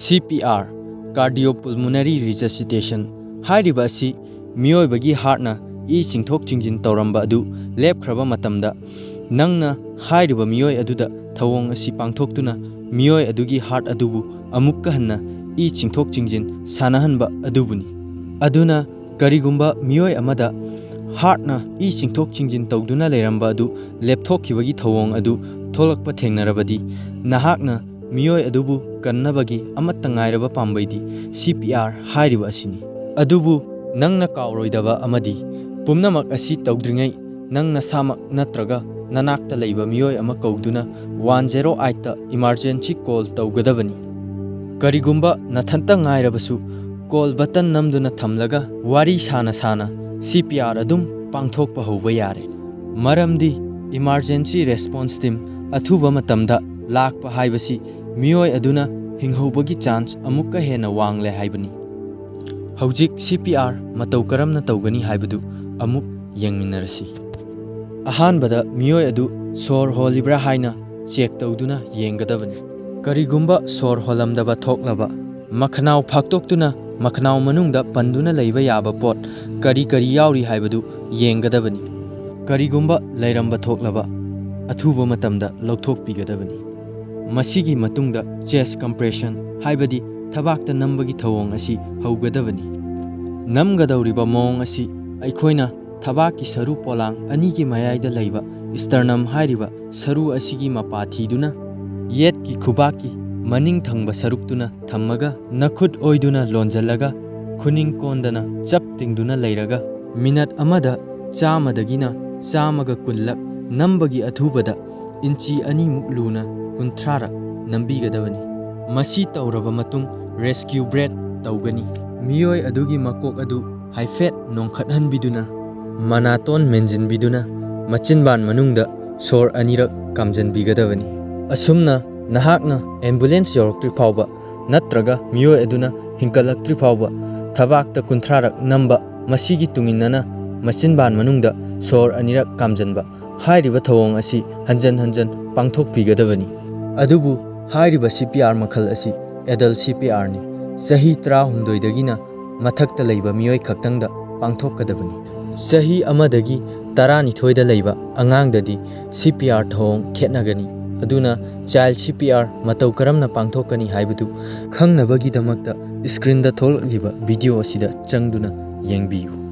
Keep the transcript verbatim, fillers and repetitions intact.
C P R, Cardiopulmonary Resuscitation, ꯍꯥꯏꯔꯤꯕ ꯑꯁꯤ ꯃꯤꯑꯣꯏꯕꯒꯤ ꯍꯥꯔꯠꯅ ꯏ ꯆꯤꯡꯊꯣꯛ ꯆꯤꯡꯁꯤꯟ ꯇꯧꯔꯝꯕ ꯑꯗꯨ ꯂꯦꯞꯈ꯭ꯔꯕ ꯃꯇꯝꯗ, ꯅꯪꯅ ꯍꯥꯏꯔꯤꯕ ꯃꯤꯑꯣꯏ ꯑꯗꯨꯗ ꯊꯧꯑꯣꯡ ꯑꯁꯤ ꯄꯥꯡꯊꯣꯛꯇꯨꯅ ꯃꯤꯑꯣꯏ ꯑꯗꯨꯒꯤ ꯍꯥꯔꯠ ꯑꯗꯨꯕꯨ ꯑꯃꯨꯛꯀ ꯍꯟꯅ ꯏ ꯆꯤꯡꯊꯣꯛ ꯆꯤꯡꯁꯤꯟ ꯁꯥꯟꯅꯍꯟꯕ ꯑꯗꯨꯕꯨꯅꯤ꯫ ꯑꯗꯨꯅ ꯀꯔꯤꯒꯨꯝꯕ ꯃꯤꯑꯣꯏ ꯑꯃꯗ ꯍꯥꯔꯠꯅ ꯏ ꯆꯤꯡꯊꯣꯛ ꯆꯤꯡꯁꯤꯟ ꯇꯧꯗꯨꯅ ꯂꯩꯔꯝꯕ ꯑꯗꯨ ꯂꯦꯞꯊꯣꯛꯈꯤꯕꯒꯤ ꯊꯧꯑꯣꯡ ꯑꯗꯨ ꯊꯣꯛꯂꯛꯄ ꯊꯦꯡꯅꯔꯕꯗꯤ, ꯅꯍꯥꯛꯅ ꯃꯤꯑꯣꯏ ꯑꯗꯨꯕꯨ ꯀꯟꯅꯕꯒꯤ ꯑꯃꯠꯇ ꯉꯥꯏꯔꯕ ꯄꯥꯝꯕꯩꯗꯤ C P R ꯍꯥꯏꯔꯤꯕ ꯑꯁꯤꯅꯤ꯫ ꯑꯗꯨꯕꯨ ꯅꯪꯅ ꯀꯥꯎꯔꯣꯏꯗꯕ ꯑꯃꯗꯤ, ꯄꯨꯝꯅꯃꯛ ꯑꯁꯤ ꯇꯧꯗ꯭ꯔꯤꯉꯩ ꯅꯪ ꯅꯁꯥꯃꯛ ꯅꯠꯇ꯭ꯔꯒ ꯅꯅꯥꯛꯇ ꯂꯩꯕ ꯃꯤꯑꯣꯏ ꯑꯃ ꯀꯧꯗꯨꯅ one zero eight ꯇ emergency call ꯇꯧꯒꯗꯕꯅꯤ꯫ ꯀꯔꯤꯒꯨꯝꯕ ꯅꯊꯟꯇ ꯉꯥꯏꯔꯕꯁꯨ, call button ꯅꯝꯗꯨꯅ ꯊꯝꯂꯒ ꯋꯥꯔꯤ ꯁꯥꯅ ꯁꯥꯅ C P R ꯑꯗꯨꯝ ꯄꯥꯡꯊꯣꯛꯄ ꯍꯧꯕ ꯌꯥꯔꯦ꯫ ꯃꯔꯝꯗꯤ emergency response team ꯑꯊꯨꯕ ꯃꯇꯝꯗ ꯂꯥꯛꯄ ꯍꯥꯏꯕꯁꯤ ꯃꯤꯑꯣꯏ ꯑꯗꯨꯅ ꯍꯤꯡꯍꯧꯕꯒꯤ ꯆꯥꯟꯁ ꯑꯃꯨꯛꯀ ꯍꯦꯟꯅ ꯋꯥꯡꯂꯦ ꯍꯥꯏꯕꯅꯤ꯫ ꯍꯧꯖꯤꯛ C P R ꯃꯇꯧ ꯀꯔꯝꯅ ꯇꯧꯒꯅꯤ ꯍꯥꯏꯕꯗꯨ ꯑꯃꯨꯛ ꯌꯦꯡꯃꯤꯟꯅꯔꯁꯤ꯫ ꯑꯍꯥꯟꯕꯗ ꯃꯤꯑꯣꯏ ꯑꯗꯨ ꯁꯣꯔ ꯍꯣꯜꯂꯤꯕ꯭ꯔꯥ ꯍꯥꯏꯅ ꯆꯦꯛ ꯇꯧꯗꯨꯅ ꯌꯦꯡꯒꯗꯕꯅꯤ꯫ ꯀꯔꯤꯒꯨꯝꯕ ꯁꯣꯔ ꯍꯣꯜꯂꯝꯗꯕ ꯊꯣꯛꯂꯕ, ꯃꯈꯅꯥꯎ ꯐꯥꯛꯇꯣꯛꯇꯨꯅ ꯃꯈꯅꯥꯎ ꯃꯅꯨꯡꯗ ꯄꯟꯗꯨꯅ ꯂꯩꯕ ꯌꯥꯕ ꯄꯣꯠ ꯀꯔꯤ ꯀꯔꯤ ꯌꯥꯎꯔꯤ ꯍꯥꯏꯕꯗꯨ ꯌꯦꯡꯒꯗꯕꯅꯤ꯫ ꯀꯔꯤꯒꯨꯝꯕ ꯂꯩꯔꯝꯕ ꯊꯣꯛꯂꯕ, ꯑꯊꯨꯕ ꯃꯇꯝꯗ ꯂꯧꯊꯣꯛꯄꯤꯒꯗꯕꯅꯤ꯫ ꯃꯁꯤꯒꯤ ꯃꯇꯨꯡꯗ chest compression, ꯍꯥꯏꯕꯗꯤ ꯊꯕꯥꯛꯇ ꯅꯝꯕꯒꯤ ꯊꯧꯑꯣꯡ ꯑꯁꯤ ꯍꯧꯒꯗꯕꯅꯤ꯫ ꯅꯝꯒꯗꯧꯔꯤꯕ ꯃꯑꯣꯡ ꯑꯁꯤ ꯑꯩꯈꯣꯏꯅ ꯊꯕꯥꯛꯀꯤ ꯁꯔꯨ ꯄꯣꯂꯥꯡ ꯑꯅꯤꯒꯤ ꯃꯌꯥꯏꯗ ꯂꯩꯕ sternum ꯍꯥꯏꯔꯤꯕ ꯁꯔꯨ ꯑꯁꯤꯒꯤ ꯃꯄꯥ ꯊꯤꯗꯨꯅ, ꯌꯦꯠꯀꯤ ꯈꯨꯕꯥꯛꯀꯤ ꯃꯅꯤꯡ ꯊꯪꯕ ꯁꯔꯨꯛꯇꯨꯅ ꯊꯝꯃꯒ, ꯅꯈꯨꯠ ꯑꯣꯏꯗꯨꯅ ꯂꯣꯟꯖꯜꯂꯒ, ꯈꯨꯅꯤꯡ ꯀꯣꯟꯗꯅ ꯆꯞ ꯇꯤꯡꯗꯨꯅ ꯂꯩꯔꯒ, ꯃꯤꯅꯠ ꯑꯃꯗ ꯆꯥꯝꯃꯗꯒꯤꯅ ꯆꯥꯝꯃꯒ ꯀꯨꯟꯂꯛ ꯅꯝꯕꯒꯤ ꯑꯊꯨꯕꯗ ꯏꯟꯆꯤ ꯑꯅꯤꯃꯨꯛ ꯂꯨꯅ ꯀꯨꯟꯊ꯭ꯔꯥꯔꯛ ꯅꯝꯕꯤꯒꯗꯕꯅꯤ꯫ ꯃꯁꯤ ꯇꯧꯔꯕ ꯃꯇꯨꯡ, rescue breath ꯇꯧꯒꯅꯤ꯫ ꯃꯤꯑꯣꯏ ꯑꯗꯨꯒꯤ ꯃꯀꯣꯛ ꯑꯗꯨ ꯍꯥꯏꯐꯦꯠ ꯅꯣꯡꯈꯠꯍꯟꯕꯤꯗꯨꯅ, ꯃꯅꯥꯇꯣꯟ ꯃꯦꯟꯖꯤꯟꯕꯤꯗꯨꯅ, ꯃꯆꯤꯟꯕꯥꯟ ꯃꯅꯨꯡꯗ ꯁꯣꯔ ꯑꯅꯤꯔꯛ ꯀꯥꯝꯖꯟꯕꯤꯒꯗꯕꯅꯤ꯫ ꯑꯁꯨꯝꯅ ꯅꯍꯥꯛꯅ ambulance ꯌꯧꯔꯛꯇ꯭ꯔꯤ ꯐꯥꯎꯕ ꯅꯠꯇ꯭ꯔꯒ ꯃꯤꯑꯣꯏ ꯑꯗꯨꯅ ꯍꯤꯡꯀꯠꯂꯛꯇ꯭ꯔꯤ ꯐꯥꯎꯕ ꯊꯕꯥꯛꯇ ꯀꯨꯟꯊ꯭ꯔꯥꯔꯛ ꯅꯝꯕ, ꯃꯁꯤꯒꯤ ꯇꯨꯡꯏꯟꯅꯅ ꯃꯆꯤꯟꯕꯥꯟ ꯃꯅꯨꯡꯗ ꯁꯣꯔ ꯑꯅꯤꯔꯛ ꯀꯥꯝꯖꯟꯕ, ꯍꯥꯏꯔꯤꯕ ꯊꯧꯑꯣꯡ ꯑꯁꯤ ꯍꯟꯖꯟ ꯍꯟꯖꯟ ꯄꯥꯡꯊꯣꯛꯄꯤꯒꯗꯕꯅꯤ꯫ ꯑꯗꯨꯕꯨ ꯍꯥꯏꯔꯤꯕ C P R ꯃꯈꯜ ꯑꯁꯤ ꯑꯦꯗꯜ ꯁꯤ ꯄꯤ ꯑꯥꯔꯅꯤ꯫ ꯆꯍꯤ ꯇꯔꯥꯍꯨꯝꯗꯣꯏꯗꯒꯤꯅ ꯃꯊꯛꯇ ꯂꯩꯕ ꯃꯤꯑꯣꯏ ꯈꯛꯇꯪꯗ ꯄꯥꯡꯊꯣꯛꯀꯗꯕꯅꯤ꯫ ꯆꯍꯤ ꯑꯃꯗꯒꯤ ꯇꯔꯥꯅꯤꯊꯣꯏꯗ ꯂꯩꯕ ꯑꯉꯥꯡꯗꯗꯤ ꯁꯤ ꯄꯤ ꯑꯥꯔ ꯊꯧꯑꯣꯡ ꯈꯦꯠꯅꯒꯅꯤ꯫ ꯑꯗꯨꯅ ꯆꯥꯏꯜ ꯁꯤ ꯄꯤ ꯑꯥꯔ ꯃꯇꯧ ꯀꯔꯝꯅ ꯄꯥꯡꯊꯣꯛꯀꯅꯤ ꯍꯥꯏꯕꯗꯨ ꯈꯪꯅꯕꯒꯤꯗꯃꯛꯇ ꯁ꯭ꯀ꯭ꯔꯤꯟꯗ ꯊꯣꯛꯂꯛꯂꯤꯕ ꯚꯤꯗꯤꯑꯣ ꯑꯁꯤꯗ ꯆꯪꯗꯨꯅ ꯌꯦꯡꯕꯤꯌꯨ꯫